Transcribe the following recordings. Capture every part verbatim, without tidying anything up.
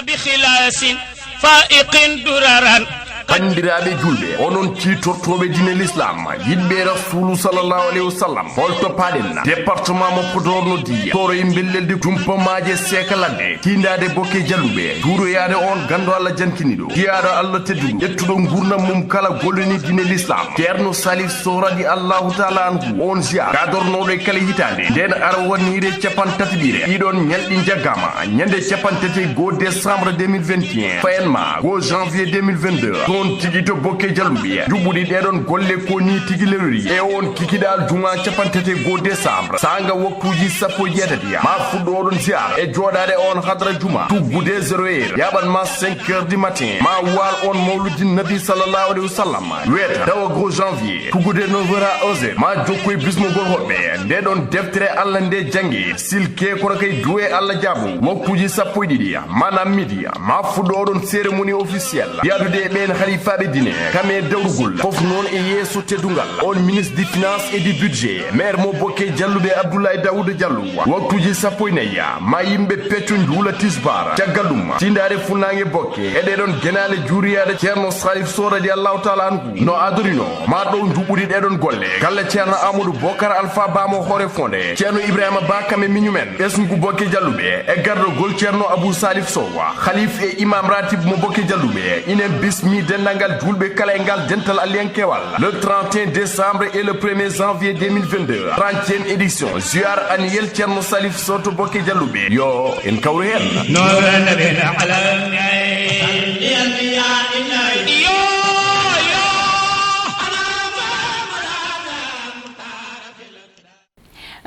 بخلاص فائق دررا. Banndiraaɓe juulɓe, onon ciitortooɓe diine l'islam, yiɗɓe Rasuulu sallallahu alayhi wa sallam, hol toppaɗen? Département mo Podor noddi, toroy mbelleldi, jumpa maaje, seeka ladde, tiindaade bokke jalluɓe, juuroyaade on ganndo Allah jankiniiɗo, jiyaaɗo Allah tedduɗo, ƴettuɗo nguurndam mum kala gollini diine l'islam, Ceerno Salif Sow radi Allahu taala anhu, on ziyaara gadornooɗo e kala hitaande. Nden ara wonniire capan tati ɓiire. Ɗiɗon ñalɗi njaggaama ñande capan tati e goo décembre deux mille vingt et un, fayan ma goo janvier deux mille vingt-deux. Toon tigi to bokke jalluɓe, juɓɓuɗi ɗeɗon golle ko ni tigi lewri. E on kikiɗal juma capan tati e goo décembre, saanga waktuuji sappo e jeetati, ma fuɗɗo oɗon ziyaara e jooɗaade on hadra juma, tuggude zéro heure, yaɓan ma cinq heures du matin, ma waal on mawludi nabi sallallahu alayhi wa sallam, weeta tawa goo janvier, tuggude neuf heures à onze heures, ma jokku e bismogol hoɓɓe. Nde ɗon deftere Allah nde jannge, silke kono kay duwe Allah jaabo, waktuuji sappo e ɗiɗi, maanaam midi, ma fuɗɗo oɗon cérémonie officielle, yaadude e ɓeen halifaaɓe diine, kam e dawrugol, fof noon e yeeso teddungal, on ministre du finance et du budget, maire mo bokke jalluɓe Abdoulaye Daouda Diallo, waktuuji sappo e nayi, ma yimɓe pecco njuula tisbaar, caggal ɗum, tindaare funnaange bokke, e ɗeɗon genaale juuriyaade Ceerno Salif Sow radi Allahu taala anhu, no adorino, ma ɗo njuɓɓudi ɗeɗon golle, galle Ceerno Amadou Bokar Alpha Ba mo hoore fonde, Ceerno Ibrahima Ba kam e miñumen, ɓesngu bokke jalluɓe, e gardogol Ceerno Abou Salif Sow, Khalif e Imam Ratib mo bokke jalluɓe, inen bismi denndangal juulɓe kala e ngal dental alliyankewal. Le trente et un décembre et le premier janvier deux mille vingt-deux, trentième édition, ziar annuel Ceerno Salif Sow to bokke jalluɓe. Yo en kawru heen. نور النبي الأعلى. Yo, yo.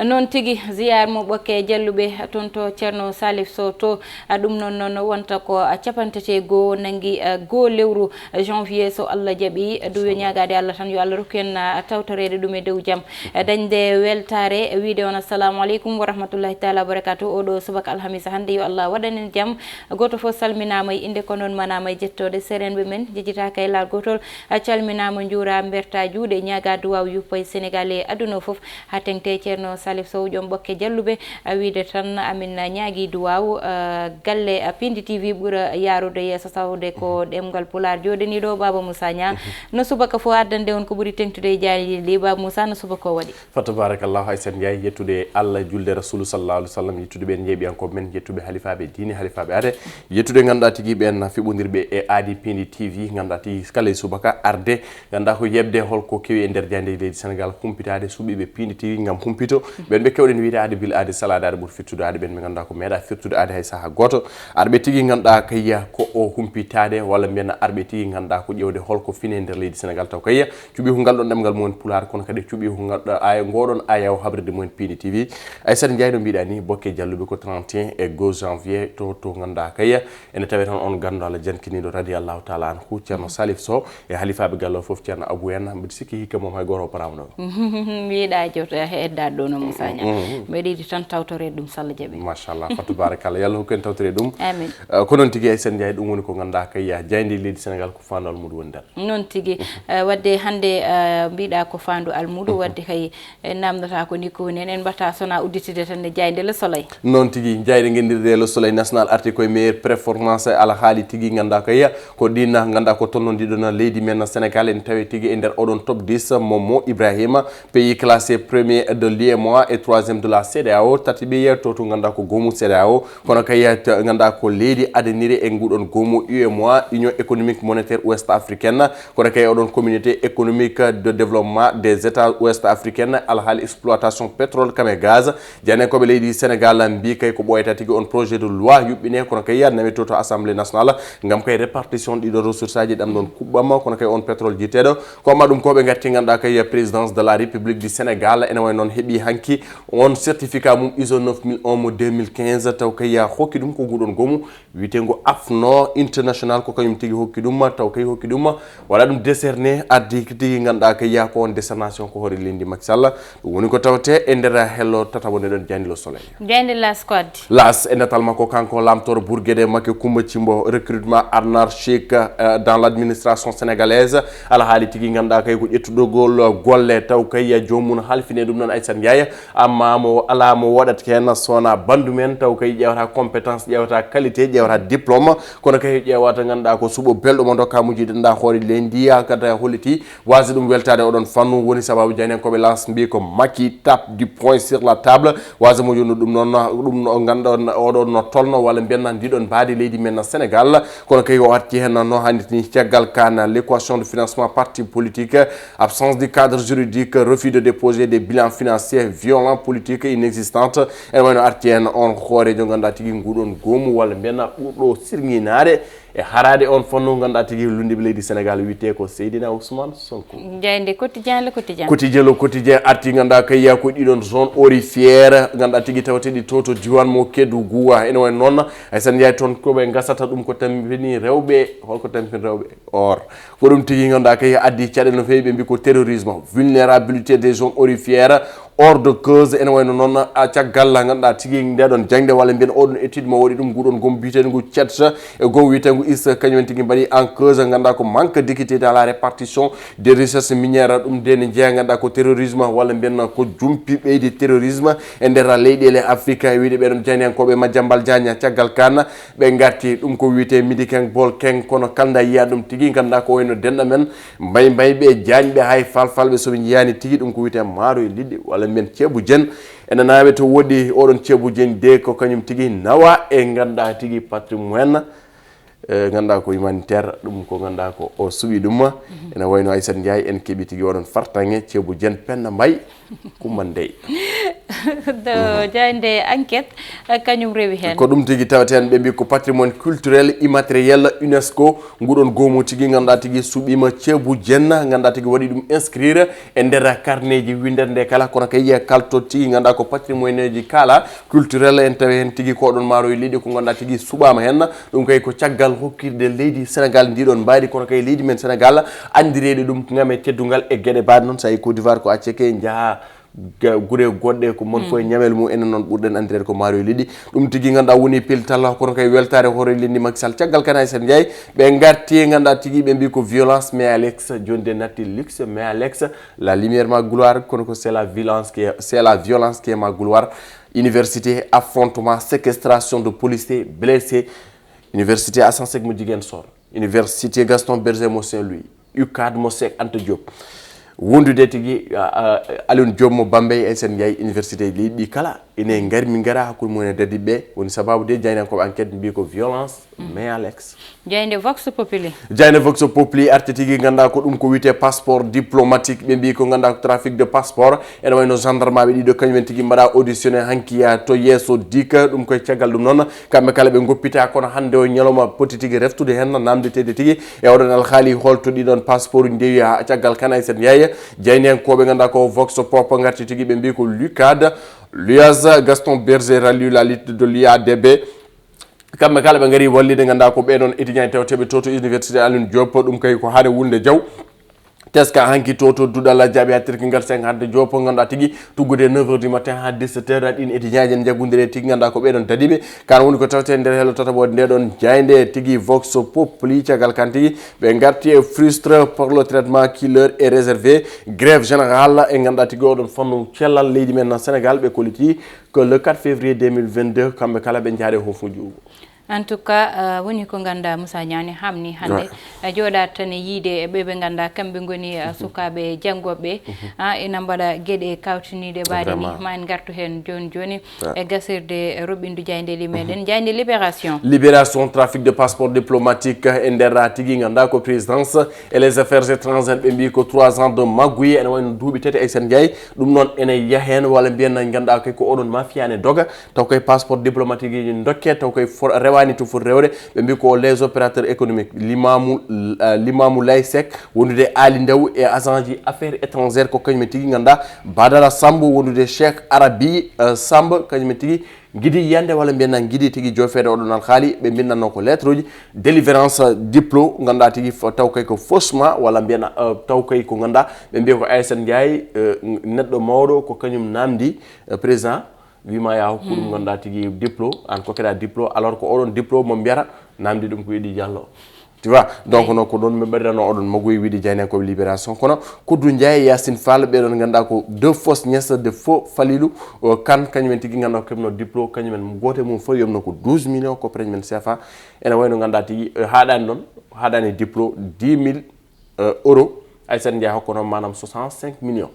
Noon tigi, ziyaar mo ɓokke jalluɓe toon to Ceerno Salif Sow to. A, ɗum noon noon wonta ko, a, capantati e goo nanngi, a, goo lewru janvier, so Allah jaɓi. Duwe ñaagaade Allah tan yo Allah rokku en, a, tawtoreede ɗum e dow jam. A, dañde weltaare, wiide on assalamu aleykum wa rahmatullahi taala wa barakatuh. Oɗo subaka alhamisa hannde yo Allah waɗan en jam. Gooto fof salminaama e innde, ko noon manaama e jettoode. Serenɓe men, jejjitaaka e laal gootol, a, calminaama, njuuraama, mbertaa juuɗe, ñaagaa duwaaw yuppa e Senegaal e aduna o fof. Haa teŋti Ceerno Salif Sow, joom ɓokke jalluɓe, a, wiide tan amin ñaagii duwaaw, a, galle, a, Pindi T V ɓura yaarude yeeso, tawde ko ɗemngal Pulaar jooɗanii ɗo, Baaba Muusaa Ñaŋ. No subaka fof addande on ko ɓuri teŋtude e jaañi ɗi, Baaba Muusaa, no subaka o waɗi? Fa tabarakallahu, Aysata Njaay, yettude Allah, julde Rasulu sallallahu alaihi wasallam, yettude ɓeen njeeɓiyankooɓe men, yettude halifaaɓe diine, halifaaɓe aade, yettude ngannduɗaa tigi ɓeen fiɓondirɓe e Aadi Pindi T V, ngannduɗaa tigi kala e subaka arde, ngannduɗaa ko yeɓde hol ko kewi e nder jaayndeeji leydi Senegaal, humpitaade suɓiiɓe Pindi T V ngam humpito. Ɓeen ɓe keewɗen wiyde aade bil aade salaade aade ɓuri firtude aade, ɓeen ɓe ngannduɗaa ko meeɗaa firtude aade hay sahaa gooto. Arɓe tigi ngannduɗaa kayya ko o humpitaade, walla mbiyen arɓe tigi ngannduɗaa ko ƴeewde hol ko fine nder leydi Senegaal, taw kayya cuɓiihu ngal ɗon ɗemngal mumen Pulaar, kono kadi cuɓiihu ngal ɗo aya, ngoo ɗon ayaw habrirde mumen Pindi T V. Aysata Njaay, no mbiɗa ni, bokke jalluɓe ko trente et un e goo janvier, to, to ngannduɗaa kayya, ene tawee tan on ganndo Allah jankiniiɗo, radiyallahu taala anhu, Ceerno Salif Sow, e halifaaɓe galle o fof, Ceerno Abou en, mbiɗa sikki hikka moom hay gooto o paraama ɗo. Mbiɗa jewta e heddaade ɗo no Muusaa Ñaŋ. Mbeɗa yiɗi tan tawtoreede ɗum, so Allah jaɓi. Machallah, fa tabarakallah. Yo Allah hokku en tawtoreede ɗum. Amin. Eh, ko noon tigi, Aysata Njaay, ɗum woni ko ngannduɗaa kayya, jaaynde leydi Senegaal ko faandu almuudo woni nder. Noon tigi, eh, wadde hannde, eh, mbiɗa ko faandu almuudo, wadde kay en naamndataa ko ni ko woni heen, en mbaɗta so wonaa udditde tan e jaaynde Le Soleil. Noon tigi, jaaynde ngenndirde Le Soleil National arti koye meilleure performance, alhaali tigi ngannduɗaa kayya, ko ɗin ngannduɗaa ko tonnondiɗon leydi men Senegaal, en tawi tigi e nder oɗon top dix, Momo Ibrahima, pays classé premier de l'UEMOA et troisième de la CEDEAO, tati ɓiye to, to ngannduɗaa ko goomu CEDEAO, kono kay, eh, ngannduɗaa ko leydi adaniri e nguɗon goomu UEMOA, Union économique monétaire ouest africaine, kono kay oɗon communauté économique de développement des états ouest africaines, alhaali exploitation pétrole kam e gaz. Jaayndenkooɓe leydi Senegaal mbii kay ko ɓooyata tigi on projet de loi yuɓɓine, kono kay naweto to Assemblée nationale ngam kay répartition ɗiɗo ressource aji ɗam ɗon kuɓɓama, kono kay on pétrole jiiteɗo ko ma ɗum ko ɓe ngatti, ngannduɗaa kay présidence de la République du Sénégal ene way noon heɓi hanki on certificat mum ISO neuf mille un mo deux mille quinze, taw kay hokki ɗum ko nguɗon goomu wiyetengo AFNO International, ko kañum tigi hokki ɗum, taw kay hokki ɗum, waɗa ɗum décerné, addi tigi ngannduɗaa kay ko on décernation ko hoore leydi Macky Sall. Ɗum woni ko tawte e nder hello tataɓo nde ɗon jaaynde Le Soleil. Jaaynde L'As ko addi? L'As e natal makko kanko laamtoro Bourguédé Macky Coumba Thimbo, recrutement anarchique, euh, dans l'administration sénégalaise. Alhaali tigi ngannduɗaa kay ko ƴettugol golle, taw kay joomum halfine ɗum noon Aysata Njaay. Amma mo alaa mo woɗata heen, so wonaa banndu men, taw kay ƴeewata compétence, ƴeewata qualité, ƴeewata diplôme, kono kay ƴeewata ngannduɗaa ko suɓo belɗo mo ndokka mujjude nda hoore leydi ndi, kadi holliti waasde ɗum weltaade oɗon fannu. Woni sababu jaynankooɓe L'As mbi ko Macky tape du poing sur la table, waasde mo jooni ɗum noon, ɗum no ngannduɗon oɗon no tolno walla mbiyen ndiɗon mbaadi leydi men Sénégal, kono kay o arti heen no hannirta ni. Caggal kan, l'équation de financement parti politique, absence du cadre juridique, refus de déposer des bilans financiers, violence politique inexistante. Ene wayno arti heen on hooreejo ngannduɗaa tigi nguɗon goomu walla mbiyen ɓurɗo sirŋinaade e haraade on fannu ngannduɗaa tigi lunndiiɓe leydi Sénégal wiyetee ko Seydina Ousmane Sonko. Jaaynde Quotidien, Le Quotidien. Quotidien, Le Quotidien arti ngannduɗaa kay ko ɗiɗon zone aurifère ngannduɗaa tigi tawateeɗi to to diiwaan mo Kédougou. Ene wayno noon hay so en njahi toon ko ɓe ngasata ɗum ko tampini rewɓe, holko tampini rewɓe? Or, ko ɗum tigi ngannduɗaa kay addi caɗeele no feewi, ɓe mbi ko terrorisme, vulnérabilité des zones aurifères, hors de cause. Ene wayno noon a caggal ngannduɗaa tigi ndeɗon jaŋde walla mbiyen oɗon étude mo waɗi ɗum nguɗon goomu biyeteeɗo ngu CETS e goomu wiyeteengu ISE, kañum en tigi mbaɗi en cause ngannduɗaa ko manque d'équité dans la répartition des richesses minières. Ɗum de ne jeeya ngannduɗaa ko terrorisme walla mbiyen ko jumpi ɓeydi terrorisme e nder leyɗeele Afrique. E wiyde ɓeɗon jayniyankooɓe Madiambal Diagne caggal kan ɓe ngarti ɗum ko wiyetee Midi Keng Bol Keng, kono kalda yiya ɗum tigi ngannduɗaa ko wayno denɗa men mbay mbay ɓe jaañɓe hay falfalɓe soɓe njiyaani tigi ɗum ko wiyetee maaro e liɗɗi walla mbiyen ceebu jen. Ene naawe to woɗɗi oɗon ceebu jen de ko kañum tigi nawa e ngannduɗaa tigi patrimoine, eh, ngannduɗaa ko humanitaire, ɗum ko ngannduɗaa ko o suɓi ɗum. Ene wayno Aissata Ndiaye en keɓi tigi oɗon fartaŋŋe ceebu jen Penda Mbaye. Kumba Ndeye. Do jaaynde Enquête, eh, kañum rewi heen. Ko ɗum tigi taweten ɓe mbi ko patrimoine culturel immatériel UNESCO, nguɗon goomu tigi ngannduɗaa tigi suɓiima ceebu jen, ngannduɗaa tigi waɗi ɗum inscrire e nder carnet ji winndere nde kala, kono kay yiya kalto tigi ngannduɗaa ko patrimoine ji kala culturel en tawi heen tigi ko ɗon maaro e leydi ko ngannduɗaa tigi suɓaama heen. Ɗum kay ko caggal hokkirde leydi Sénégal ndiɗon mbaadi, kono kay leydi men Sénégal anndireede ɗum ngam e teddungal e geɗe mbaɗe noon. So a yii Côte d'Ivoire ko acceke njaha ga-, gure goɗɗe ko mon fof e ñamel mum, enen noon ɓurɗen anndireede ko maaro e liɗɗi. Ɗum tigi ngannduɗaa woni pellital, kono kay weltaare hoore leydi Macky Sall. Caggal kan Aissata Ndiaye, ɓe ngarti ngannduɗaa tigi ɓe mbi ko violence mais Alex, jooni de natti luxe mais Alex, la lumière ma gloire, kono ko c'est la violence qui est, c'est la violence qui est ma gloire. Université, affrontement, séquestration de policiers, blessés. Université Assane Seck mo Ziguinchor, Université Gaston Berger mo Saint-Louis, UCAD mo Cheikh Anta Diop. Wondude tigi, a, a, Alioune Diop mo Bambey, Aissata Ndiaye, université ji ɗi kala ine ngari min ngara hakkunde mum e dadi ɓe. Woni sababu de jaynankooɓe Enquête mbi ko violence mais Alex. Jaaynde Vox Populi. Jaaynde Vox Populi arti tigi ngannduɗaa ko ɗum ko wiyetee passeport diplomatique, ɓe mbi ko ngannduɗaa ko trafic de passeport. Ene wayno gendarme aɓe ɗiɗo kañum en tigi mbaɗa auditionné hanki yaa to yeeso dika. Ɗum koye caggal ɗum noon kamɓe kala ɓe ngoppita, kono hannde o ñalawma poti tigi reftude heen namndeteede tigi e oɗon alhaali holto ɗiɗon passeport ndewi. Haa caggal kan Aissata Ndiaye, jayniyankooɓe ngannduɗaa ko Vox Pop ngarti tigi ɓe mbi ko l'UCAD, l'UAS, Gaston Berger ralliu la lutte de l'UADB. Kamɓe kala ɓe ngari wallide ngannduɗaa ko ɓee ɗon étudiant tewteɓe to to université Alioune Diop, ɗum kay ko haade wulde jaw. Teska hanki to to duɗal jaaɓi hattirki ngal cinq hande jopo ngannduɗaa tigi tuggude neuf heures du matin haa dix-sept heures, ɗin étudiant ji en jaggundire tigi ngannduɗaa ko ɓee ɗon dadiɓe. Kan woni ko tawte nder hello tataɓo nde ɗon jaaynde tigi Vox Populi. Caggal kan tigi ɓe ngarti e frustre par le traitement qui leur est réservé, grève générale e ngannduɗaa tigi oɗon fannu cellal leydi men Sénégal ɓe kolliti que le quatre février deux mille vingt-deux kamɓe kala ɓe njaade ho fujuugo. En tout cas, uh, woni ko ngannduɗaa Moussa Niani hamni hannde. Uh, jooɗaade tan e yiyde e ɓe ɓe ngannduɗaa kamɓe ngoni, uh, sukaaɓe janngoɓe, uh, ina mbaɗa geɗe kawtiniiɗe mbaɗe ni. Ma en ngartu heen jooni jooni e gasirde roɓindu jaayndeeli meɗen, jaaynde Libération. Libération, trafic de passeport diplomatique e nder tigi ngannduɗaa ko présidence et les affaires étrangères ɓe mbi ko trois ans de magouille, ene wayno duuɓi tati Aissata Ndiaye. Ɗum noon ene yaha heen walla mbiyen ngannduɗaa kay ko oɗon mafia ne doga. Taw koye passeport diplomatique ji dokke, taw koye rewaani to foti rewde. Ɓe mbi ko les opérateurs économiques, Limamu, uh, Limamu Lay Seck, wondude Ali Ndaw e agent ji affaires étrangères ko kañum tigi ngannduɗaa Badara Samb, wondude Cheikh Arabi, uh, Samb, kañum tigi ngidi yiyande walla mbiyen ngidi tigi jofeede oɗon alhaali. Ɓe mbinnanno ko lettre uji délivrance diplôme ngannduɗaa tigi taw koye ko faussement walla mbiyen, uh, taw koye ko ngannduɗaa ɓe mbiya ko Aissata Ndiaye, uh, neɗɗo mawɗo ko kañum namdi, uh, président. Wima ya hokku ɗum ngannduɗaa tigi diplôme, an kokkeɗa diplôme, alors ko oɗon diplôme mo mbiyata namdi ɗum ko Idi Diallo. Tu vois, donc, non, ko ɗon mi ɓeddano oɗon magoyi wiide jayne ko libération. Kono ko du Ndiaye, Yacine Fall, ɓeɗon ganduɗa ko deux fausses nièces de faux Falilou, o, kan kañumen tigi ganduɗa ko keɓno diplôme, kañumen goto e mum fof yomno ko douze millions ko preñumen C F A. Ene wayno ganduɗa tigi, eh, haɗani ɗon, haɗani diplôme dix mille, eh, euros. Aysata Ndiaye hokkono manam soixante-cinq millions.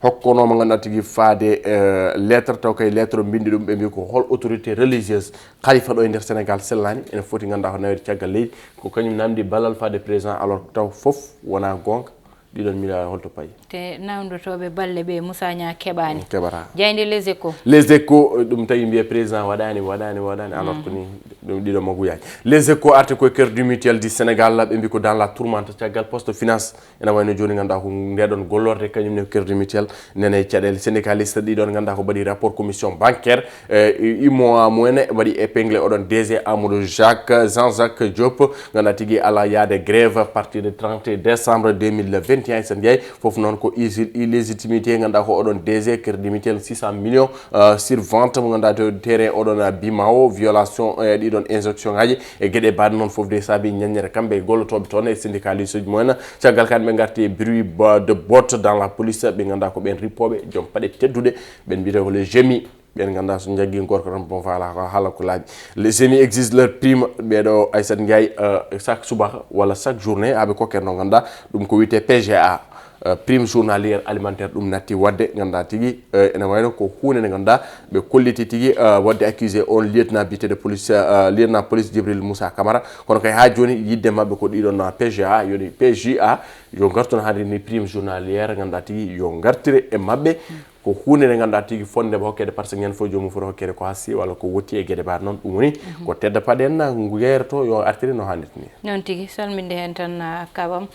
Hokkono mo ganduɗa tigi faade, eh, lettre, taw kay lettre o bindi ɗum, ɓe mbi ko hol autorité religieuse, khalifa ɗo e nder Sénégal sellani, ene foti ganduɗa ko nawede caggal leydi, ko kañum namdi ballal faade président, alors taw fof wona gonga. Ɗiɗon milliards holto payi? Te nawdotoɓe balle ɓe Moussa Niang keɓani. Keɓata. Jayde Les Échos. Les Échos, eh, ɗum tawi mbiye président waɗani, waɗani, waɗani, alors ko ni ɗum ɗiɗo maguyaji. Les Échos arti koye Caisse du Mutuel du Sénégal, ɓe mbi ko dans la tourmente caggal poste finance. Ene wayno joni ganduɗa ko nde ɗon gollorde kañum ne Caisse du Mutuel nene caɗele syndicaliste ɗiɗon ganduɗa ko mbaɗi rapport commission bancaire, eh, I M O A mumen waɗi épinglé oɗon D G Amadou Jacques, Jean-Jacques Diop, ganduɗa tigi ala yaade grève à partir de trente décembre deux mille vingt et un. Sen jeeyi fof noon ko isi-, illégitimité, ganduɗa ko oɗon D G Caisse du Mutuel six cent millions, euh, sur vente mo ganduɗa to terrain oɗon, euh, Bimao, violation, euh, ɗiɗon injonction ngaji e gueɗe baɗe noon fof de saabi ñaññere kamɓe e gollotoɓe toon e syndicaliste uji mumen. Caggal kan ɓe garti e bruit ba-, de botte dans la police, ɓe ganduɗa ko ɓen rippoɓe, joom paɗe tedduɗe, ɓen mbiyete ko les gémis. Ɓen ganduɗa so jaggi gorko tan, bon, voilà, ko haala ko laaɓi. Les gémis exigent leur prime, ɓeɗo Aysata Ndiaye, euh, chaque subaka walla chaque journée, haɓe kokken no ganduɗa, ɗum ko wiyete P G A, euh, prime journalière alimentaire, ɗum natti wadde, ganduɗa tigi, euh, ene wayno ko hunde nde ganduɗa, ɓe kolliti tigi, euh, wadde accusé on lieutenant bité de police, euh, lieutenant police Djibril Moussa Camara, kono kay ha joni yidde mabɓe ko ɗiɗon, euh, P G A, yoni P J A, yo gartun hande ni prime journalière, ganduɗa tigi yo gartire e mabɓe, ko hunde nde ganduɗa tigi fonde ɓe hokkede, par ce que ñande fof jomum foti hokkede ko hassi walla ko wotti e gueɗe mbaɗe noon. Ɗum woni ko tedda paɗen na guerre to yo artiri no hannirta ni. Noon tigi, salminde heen tan, ah, kabam,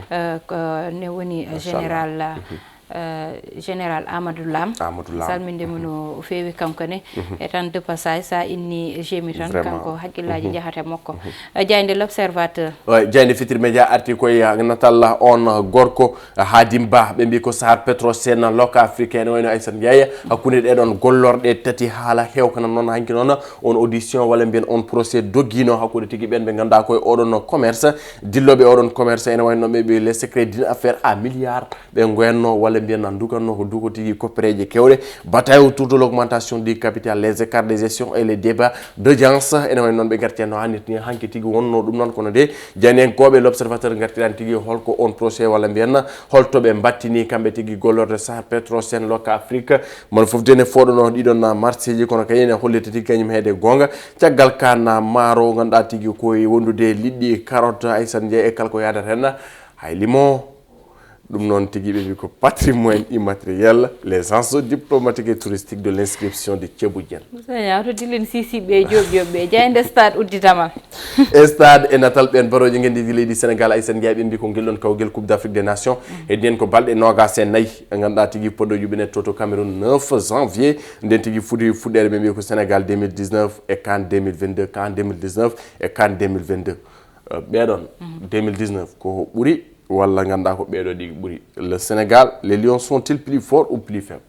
eh, ko ne woni, eh, général, ah, eh, général Amadou Lam. Amadou Lam. Salminde mo no feewi kanko ne. E tan de passage, sa inni gémi tan, vraiment, kanko hakkillaaji njahata e makko. Eh, jaaynde L'Observateur. Oy, jaaynde Futurs Médias arti koye, ah, natal on gorko, ah, Hadim Ba, ɓe mbi ko Sahar Petrosen, Loka Africaine, wayno Aysata Ndiaye, hakkunde ɗeɗon gollorɗe tati haala hewkana noon hanki noon on audition walla mbiyen on procès doggino hakkunde tigi ɓen ɓe ganduɗa koye oɗon commerce, dilloɓe oɗon commerce ene wayno ɓe mbi les secrets d'une affaire à milliards. Ɓe goyanno walla mbiyen na duganno ko duko tigi koppereje kewɗe. Bataille autour de l'augmentation du capital, les écarts de gestion et les débats d'audience. Ene wayno noon ɓe garti hen no hannirta ni hanki tigi wonno ɗum noon, kono de jaayndiyankoɓe L'Observateur gartiran tigi holko on procès walla mbiyen holto ɓe mbattini kamɓe tigi gollorde Sahar Petrosen, Loka Afrique. Mon fof de ne fooɗono ɗiɗon marché ji, kono kay ene holliti tigi kañum heede gonga. Caggal ka na maaro ganduɗa tigi koye wondude liɗɗi carotte, Aysata Ndiaye e kala ko yadata hen. Hay limo. Ɗum noon tigi ɓe mbi ko patrimoine immatériel, les enjeux diplomatiques et touristiques de l'inscription de Ceebu Jeen. Moussa Niang, to dillen sisiɓe e joɓjoɓe, jaaynde Stade udditama. E Stade e natal ɓen barooji ngenndi leydi Sénégal, Aysata Ndiaye, ɓe mbi ko ngel ɗon kawgel Coupe d'Afrique des Nations. Heddi en ko balɗe noogas e nayi, ɓe ganduɗa tigi poɗɗo yuɓɓinede to, to Cameroun neuf janvier. Nden tigi fuɗi fuɗɗere ɓe mbi ko Sénégal deux mille dix-neuf e CAN deux mille vingt-deux, CAN deux mille dix-neuf e CAN deux mille vingt-deux. Euh, ɓeɗon, deux mille dix-neuf ko ɓuri walla ganduɗa ko ɓeɗo ɗi ɓuri? Le Sénégal, les Lions sont-ils plus forts ou plus faibles?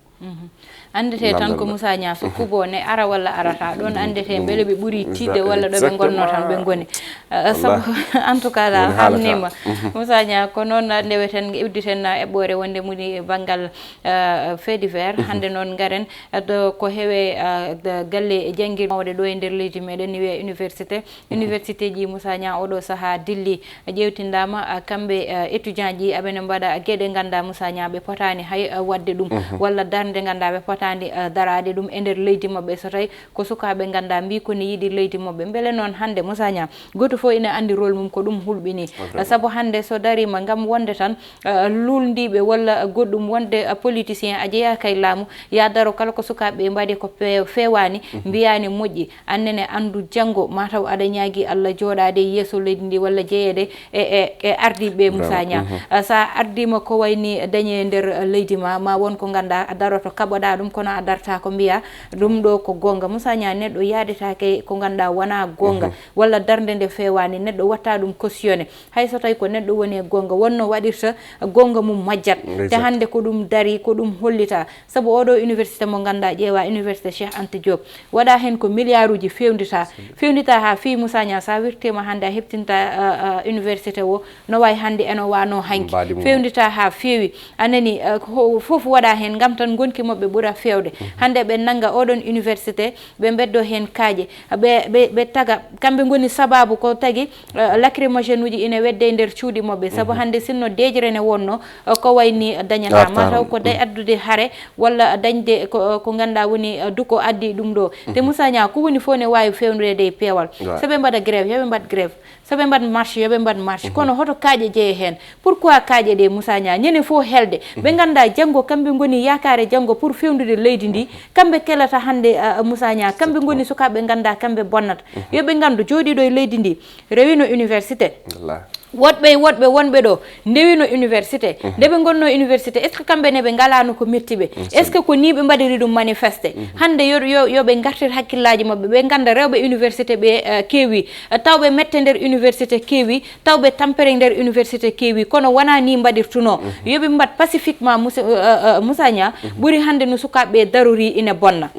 Andete tan ko Moussa Niang so kubo ne ara walla arata, ɗon andete beele ɓe ɓuri tiɗde walla ɗo ɓe gonno tan ɓe goni. Euh, sabu, en tout cas, la hannima. Moussa Niang, ko noon ndeweten, udditen eɓɓore wonde muni banngal, euh, fait divers. Hannde noon ngaren, euh, ɗo ko heewe, euh, galle janngirde mawɗe ɗo e nder leydi meɗen, ni wiye université. Université ji Moussa Niang oɗo saha dilli, ƴeewtindama, ah, kamɓe, ah, étudiant ji aɓene mbaɗa geɗe ganda Moussa Niang ɓe potani hay, ah, wadde ɗum, walla darde ganda ɓe potani, ah, darade ɗum e nder leydi mabɓe, so tawi ko sukaɓe ganda mbi ko ne yiɗi leydi mabɓe. Beele noon hande Moussa Niang goto fof ina andi rôle mum ko ɗum hulɓini. Ah, sabu hande so darima ngam wonde tan, ah, lulndiɓe walla goɗɗum wonde, ah, politicien a jeeyaka e laamu, ya daro kala ko sukaɓe mbaɗi ko pe-, fewani, mbiyani moƴƴi. An nene anndu janngo, mataw aɗa ñaagi Allah jooɗaade e yeeso leydi ndi walla jeyeede e, e, e ardiiɓe ɓe, Moussa Niang. Ah, so a ardiima ko wayni dañi e nder leydi ma, ma won ko ngannduɗaa a daroto kaɓoɗaa ɗum, Kono a darta ko mbiya ɗum ɗo ko gonga. Musa Ña, neɗɗo yaadetake ko ganduɗa wona gonga, walla darde nde fewani, neɗɗo watta ɗum cautionné. Hay so tawi ko neɗɗo woni e gonga, wonno waɗirta gonga mum majjat. Te hande ko ɗum dari, ko ɗum hollita. Sabu oɗo université mo ganduɗa ƴeewa, université Cheikh Anta Diop, waɗa hen ko milliard uji fewndita. Fewndita ha fi Musa Ña, sa wirtima hande a heptinta, uh, uh, université o, no wayi hande eno wano hanki. Mbaadi mum. Fewndita ha fewi. A nani, uh, ko fof waɗa hen gam tan gonki mabɓe ɓura fewde. Hande ɓe nanga oɗon université, ɓe beddo hen kaaƴe. Ɓe, ɓe, ɓe taga, kamɓe goni sababu ko tagi, uh, lacrymogène uji ina wedde e nder cuuɗi mabɓe. Sabu hande sinno deejre ne wonno, uh, ko wayni dañata. Mataw ko day addude hare, walla dañde ko, ko ganduɗa woni, uh, duko addi ɗum ɗo. Te Musa Ña, ko woni fof ne wawi fewndede e peewal. So ɓe mbaɗa grève, yo ɓe mbaɗ grève. So ɓe mbaɗ marche, yo ɓe mbaɗ marche. Kono hoto kaaƴe jeeye hen? Pourquoi kaaƴe ɗe, Musa Ña? Ñande fof helde. Ɓe ganda janngo, kamɓe goni yakare janngo pour fewnude leydi ndi. Kamɓe kelata hande, uh, Musa Ña. Kamɓe goni sukaɓe ganda kamɓe bonnata. Yo ɓe gandu jooɗiɗo e leydi ndi, rewino université. Woɗɓe, woɗɓe wonɓe ɗo ndewino université. Nde ɓe gonno université, est ce que kamɓe ne ɓe ngalano ko metti ɓe? Est ce que ko ni ɓe mbaɗiri ɗum manifesté? Hande yo, yo, yo ɓe gartir hakkillaji mabɓe, ɓe ganda rewɓe université ɓe, uh, keewi, uh, tawɓe mette nder université keewi, tawɓe tampere nder université keewi, kono wona ni mbaɗirtuno. Yo ɓe mbaɗ pacifiquement, Musa, uh, uh, Musa Ña, ɓuri hande no sukaɓe darori ina bonna.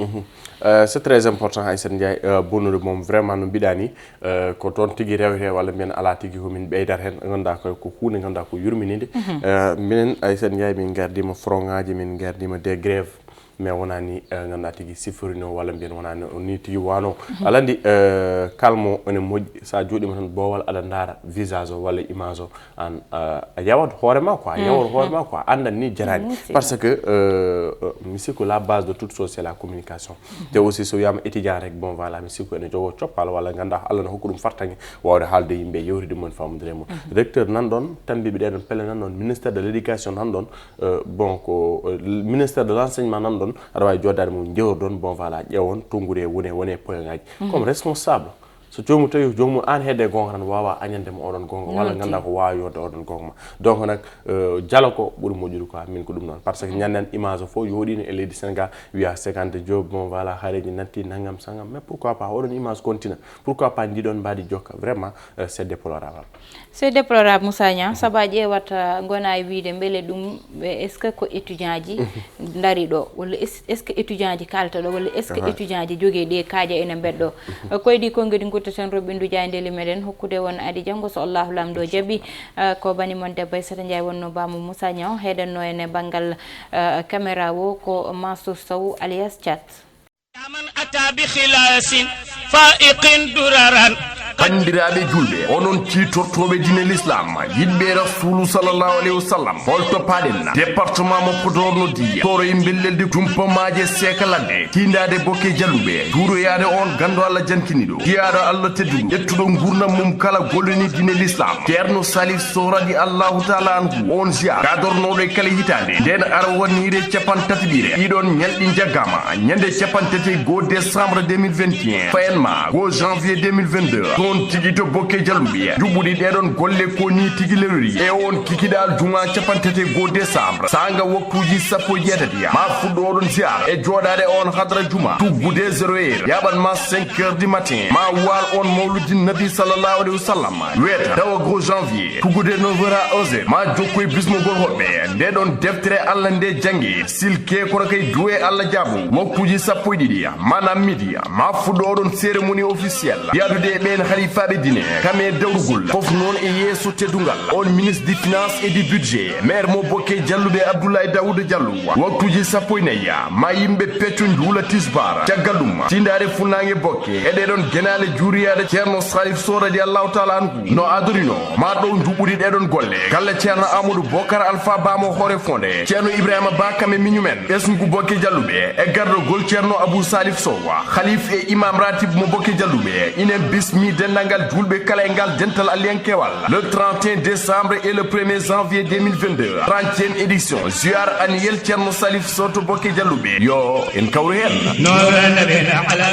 Uh, c'est très important, Aissata Ndiaye, uh, bonnude mom vraiment no mbiɗa ni. Eh, ko toon tigi rewete, walla mbiyen alaa tigi ko min ɓeydata heen, nganndaa ko, ko huunde nganndaa ko yurminiinde. Eh, minen, Aissata Ndiaye, min ngardiima froŋaaji, min ngardiima des grèves, mais wonaa ni, eh, nganndaa tigi sifori no, walla mbiyen wonaa ni, ni tigi waano. Aɗa anndi, eh, kalmo ene moƴƴi, so a jooɗiima tan boowal aɗa ndaara visage o walla image o, aan, eh, a yawat hoore ma quoi, a yawat hoore ma quoi, anndan ni jaraani. Par ce que, eh, eh, mi sikku la base de toute chose, c'est la communication. Te aussi so wiyama étudiant rek, bon voilà, mi sikku ene jogo coppal walla ganda Allah no hokku ɗum fartange wawde haalde yimɓe, yewtide mum, famude mum. Recteur nan ɗon, tambiɓe ɗe ɗon pelle nan ɗon, ministère de l'éducation nan ɗon, euh, bon ko, euh, ministère de l'enseignement nan ɗon, aɗa wawi joddade mum jewor ɗon, bon voilà, ƴewon tongude wone, wone point ngaji. Comme responsable, so jomum tawi jomum an hedde gonga tan wawa añande mo oɗon gonga walla ganda ko wawa yodde oɗon gonga ma. Donc nak, euh, jala ko ɓuri moƴƴude quoi, min ko ɗum noon. Par ce que ñanden image o fof yooɗino e leydi Sénégal, wiya cinquante Diop, bon voilà, haareji natti, nangam sangam. Mais pourquoi pas oɗon image continue? Pourquoi pas ndiɗon mbaadi jokka? Vraiment, euh, c'est déplorable. C'est déplorable, Moussa Niang. Sabu a ƴeewat, euh, ngona e wiide mbele ɗum, est-ce que ko étudiant ji ndari ɗo, walla est-ce, est-ce que étudiant ji kalta ɗo, walla est-ce que étudiant ji jogii ɗe kaaƴe ene mbeddo? Koyɗi konngedi gutteten roɓɓindu jaayndeeli meɗen hokkude won adi janngo so Allahu Laamɗo jaɓi. Eh, ko bani mon debbo Aissata Ndiaye wonno baamu Moussa Niang, heɗenno en e banngal, eh, caméra o ko Mansour Sow alias Thiat. يا من أتى بخلاص فائق دررا. Banndiraaɓe juulɓe, onon ciitortooɓe diine l'islam, yiɗɓe Rasulu sallallahu alayhi wa sallam, hol to paaɗen? Département mo Podor noddi, tooro e mbelleldi, jumpa maaje seeka ladde, tiindaade bokke jalluɓe, juuroyaade on ganndo Allah jankiniiɗo, jiyaaɗo Allah tedduɗo, ƴettuɗo nguurndam mum kala gollini diine l'islam, Ceerno Salif Sow radi Allahu taala anhu, on ziyaara gadornooɗo e kala hitaande, nden ara wonniire capan tati ɓiire, ɗiɗon ñalɗi njaggaama, ñande capan tati e goo décembre deux mille vingt et un, fayan ma goo janvier deux mille vingt-deux, toon tigi to bokke jalluɓe, juɓɓuɗi ɗeɗon golle ko ni tigi lelori, e on kikiɗal juma capan tati e goo décembre, saanga waktuuji sappo e jeetati, ma fuɗɗo oɗon ziyaara e jooɗaade on hadra juma, tuggude zéro heure, yaɓan ma cinq heures du matin, ma waal on mawludi nabi sallallahu alayhi wa sallam, weeta tawa goo janvier, tuggude neuf heures à onze heures, ma jokku e bismogol hoɓɓe, nde ɗon deftere Allah nde jannge, silke kono kay duwe Allah jaabu, waktuuji sappo e ɗiɗi, maanaam midi, ma fuɗɗo oɗon cérémonie officielle, yaadude e ɓeen halifaaɓe diine, kam e dawrugol, fof noon e yeeso teddungal, on ministre du finance et du budget, maire mo bokke jalluɓe Abdoulaye Daouda Diallo, waktuuji sappo e nayi, ma yimɓe pecco njuula tisbaar, caggal ɗum, tiindaade funnaange bokke, e ɗeɗon genaale juuriyaade Ceerno Salif Sow radi Allahu taala anhu, no adorino, ma ɗow njuɓɓudi ɗeɗon golle, galle Ceerno Amadou Bokar Alpha Ba mo hoore fonde, Ceerno Ibrahima Ba kam e miñumen, ɓesngu bokke jalluɓe, e gardogol Ceerno Abou Salif Sow, Khalif e Imam Ratib mo bokke jalluɓe, inen bismi denndangal juulɓe kala e ngal dental alliyankewal, le trente et un décembre et le premier janvier deux mille vingt-deux, trentième édition, ziar annuel Ceerno Salif Sow to bokke jalluɓe, yo en kawru heen. نور النبي الأعلى.